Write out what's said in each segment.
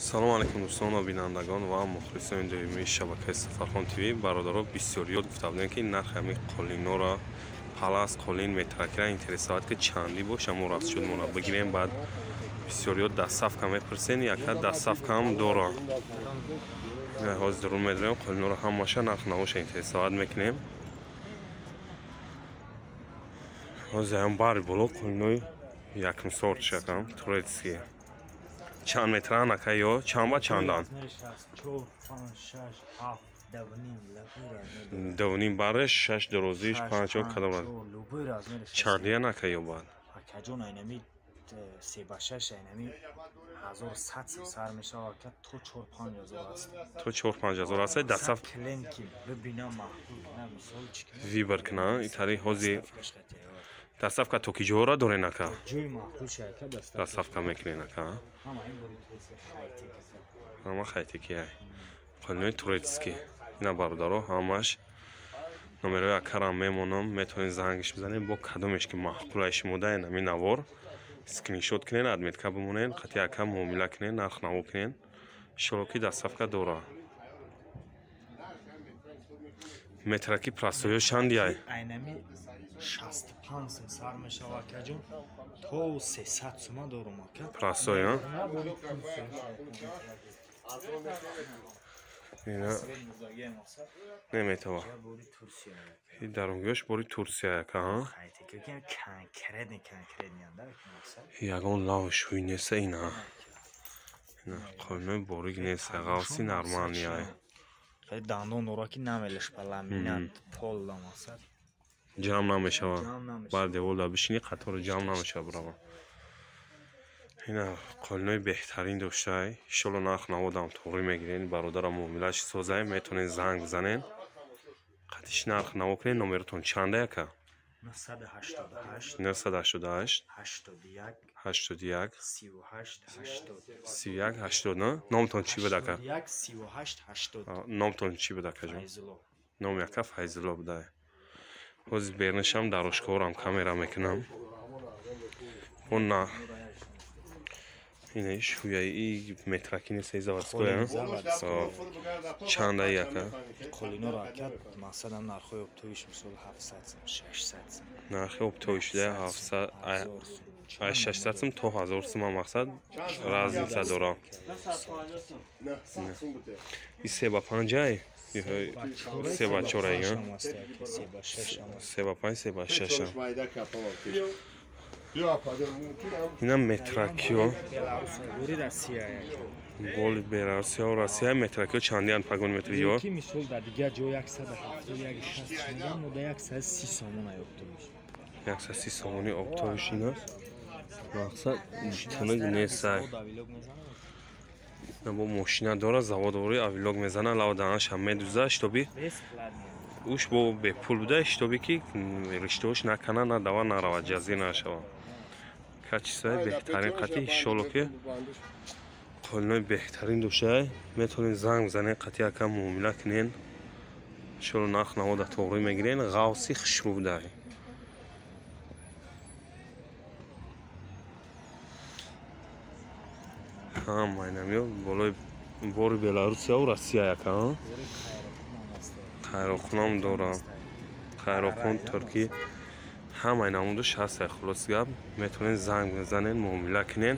Салом алейкум дӯстон ва бинандагон ва мухлисони доимии шабакаи Сафархон ТВ. Бародаро, бисёриёт гуфта будем, ки нархи ҳамин қолинора, палас, қолин, метракира интересоват, ки чандӣ боша, мо расчёт мона бигирем. Баъд бисёриёт доставка мепурсен, яка доставкаам дора. Ҳозир дурун медорем, қолинора ҳамаша нарх навоша интересоват мекунем. Ҳозир ҳам бари боло қолинои якум сорт шакам турецкий. Чанд метран ака ё чанд ба чандан? 2.5 бареш, 6 дорозиш, 5 кадом раз? Чандиян ака ё бад? Акаҷон, айнами 3 ба 6 айнами 1100 сар мешавад, ака, то 4-5 ҳазор аст. То 4-5 ҳазор аст. Дастаф кленки бибинам, маъқул кунам, мисол чӣ кунам? Выбор кунам, итари ҳози доставка то ки ҷора дорен ака? Ҷои маъқул шака доставка. Доставка мекунен ака? Ҳама ин бори турецкий хайтек. Ҳама хайтеки ай. Қолинои турецкий. Ина бародаро, ҳамаш номерои акарам мемонам, метавонед зангиш бизанед, бо кадомеш ки маъқулай шумода, ин ҳамин навор скриншот кунен, отметка бимонен, қати ака муомила кунен, нарх наво кунен. Иншолло ки доставка дора. Метраки простоё чанди ай? Айнами 65 сум сар мешавад, акаҷон, то 300 сума дорум, ака. Простой, а? Ина неметава. И дарунгиёш бори Турсия, ака, а? Ягон лав шӯй неста ина. Ина қолинои борик неста, ғавси нормални ай. Хеле дандон дора, ки намелешпа, ламинат пол мақсад. Ҷамъ намешавад. Баъд деволда бишини, қатори ҷамъ намешавад, бирава. Ина қолинои беҳтарин доштай. Иншолло нарх наводам тоғрӣ мегирен, бародарам муомилаш созай, метавонед занг бизанен. Қатиш нарх наво кунед, номеротон чанда яка? 988 988 81 81 38 80 31 80. На? Номтон чӣ буд ака? 81 38 80. Номтон чӣ буд ака ҷон? Номи ака Файзулло буда. Ҳозир бернишам, дар ошкорам камера мекунам. Он на ина шӯяи и метраки нест, и заводскоя. Чанда яка? Қолиноро ака, мақсадам нархҳои оптовиш, мисол 700 сум, 600 сум. Нархи оптовиш да 700, аз 600 сум то 1000 сум, мақсад разница дора. И 3 ба 5 ай? 3 ба 4 ай, 3 ба 5, 3 ба 6. Ина метракио. Боли Беларусия, Россия метракио чандиян пагон метриё? Ки мисол дар дигар ҷо 170, 160 меган, мо да 130 сомон ай оптовиш. 130 сомони оптовиш ина. Мақсад тунук несай. Бо мошина дора, заводвори авилог мезана, лава данаш ҳам медуза, штоби уш бо бепул буда, штоби ки риштаош накана, надава, нарава, ҷазир нашава. Качествои беҳтарин қати, иншолло ки қолинои беҳтарин доштай. Метавонед занг бизанед, қати ака муомила кунен. Иншолло нарх навода тоғрӣ мегирен, ғавси хушрӯ будай. Ҳама инамиё болои бори Беларусия Россия яка, қайроқунам дора, қайроқун туркӣ, ҳамаи намудаш ҳаст. Хулос гап, метавонед занг бизанед, муомила кунен.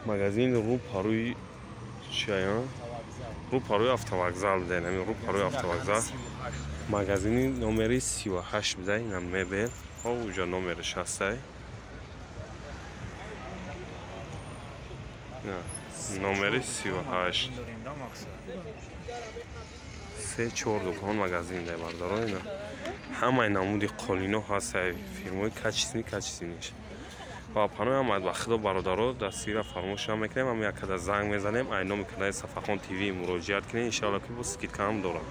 Магазин рӯ парӯи чия? Рӯ парӯи автовокзал буда, инами рӯ парӯи автовокзал. Магазини номери 38 буда, инам мебел. Ҳо, уҷа номераш ҳастай. Номери 38. 3-4 дукон магазин дай бародаро, ина. Ҳамаи намуди қолино ҳастай, фирмаи качественный, качественныйш. Ва панои ҳамаи ба худо бародаро, дастгира фаромӯш намекунем, ҳам якада занг мезанем, ай номи канали Сафархон ТВ муроҷиат кунем, иншоалло ки бо скидкаам дорам.